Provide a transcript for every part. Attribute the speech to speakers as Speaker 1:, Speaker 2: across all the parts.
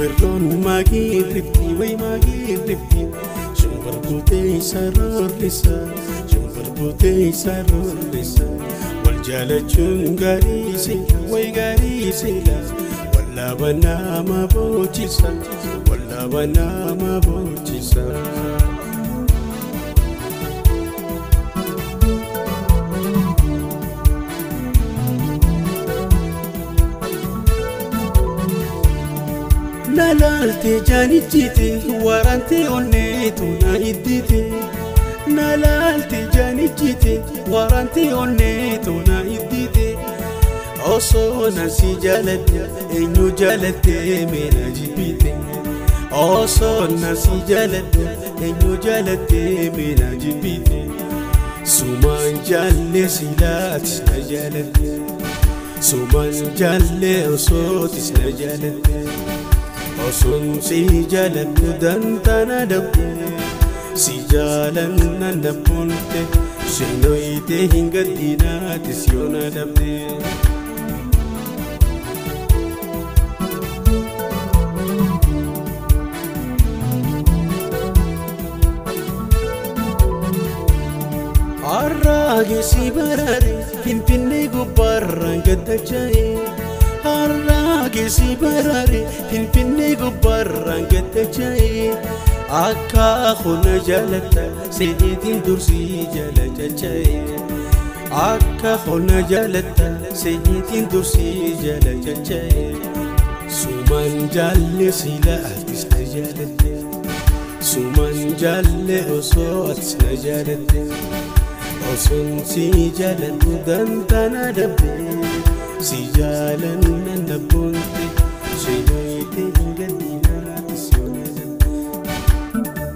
Speaker 1: Shimbirroon maagirrifti way maagirrifti Shimbirbuutee sararrisa Shimbirbuutee sararrisa Wal jaalachuun gaarii sila way gaarii sila Wallaaba nama boojisa Wallaaba nama boojisa. Nalaalte jaanichite warante onneetu na iddite Nalaalte jaanichite warante onneetu na iddite Osoo na si jaaladhe eenyu jaalatte mee na jibbite Osoo na si jaaladhe eenyu jaalatte mee na jibbite Sumaan jaalle silaatis na jaalatte Sumaan jaalle osootis na jaalatte Osoon si jaaladhu dantaana dhabde si jaalanna nabboonte shinoyitee hin gaddinaatis yoona dhabde. Harraagesi barare Finfinnee gubbaarraan gaddacha'e. Harraagesi barare Finfinnee gubbaarraan gaddacha'e. Akka hona jaalatta seetiin dursii jala caca'e. Akka hona jaalatta seetiin dursii jala caca'e. Sumaan jaalle sila atis na jaalatte. Sumaan jaalle osoo atis na jaalatte. Osoon si jaaladhu dantaana dhabde Si jaalanna nabboonte shinoyitee hin gaddinaatis yoona dhabde.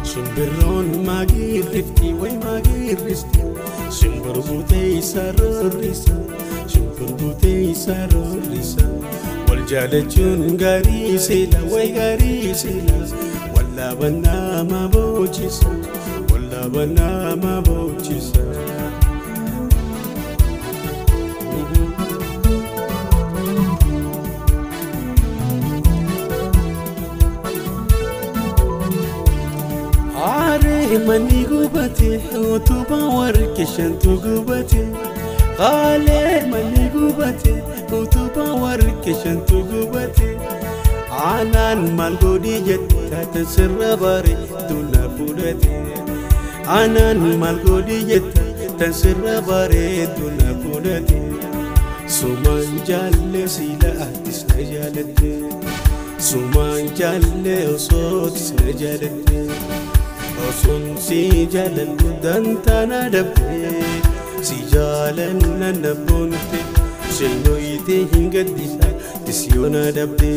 Speaker 1: Shimbirroon maagirrifti way maagirristi Shimbirbuutee sararrisa Shimbirbuutee sararrisa Wal jaalachuun gaarii sila way gaarii sila Wallaaba nama boojisa Wallaaba nama boojisa. Aaree manni gubate utubaa warqee shantu gubate Qaalee manni gubate utubaa warqee shantu gubate Aanaan maal godhi jette taatan sirra bareedu na fudhate Aanaan maal godhi jette tan sirra bareedu na fudhate Sumaan jaalle sila atis na jaalatte Sumaan jaalle osootis na jaalatte Osoon si jaaladhu dantaana dhabde si jaalanna nabboonte shinoyitee hin gaddisa tis yoona dhabde.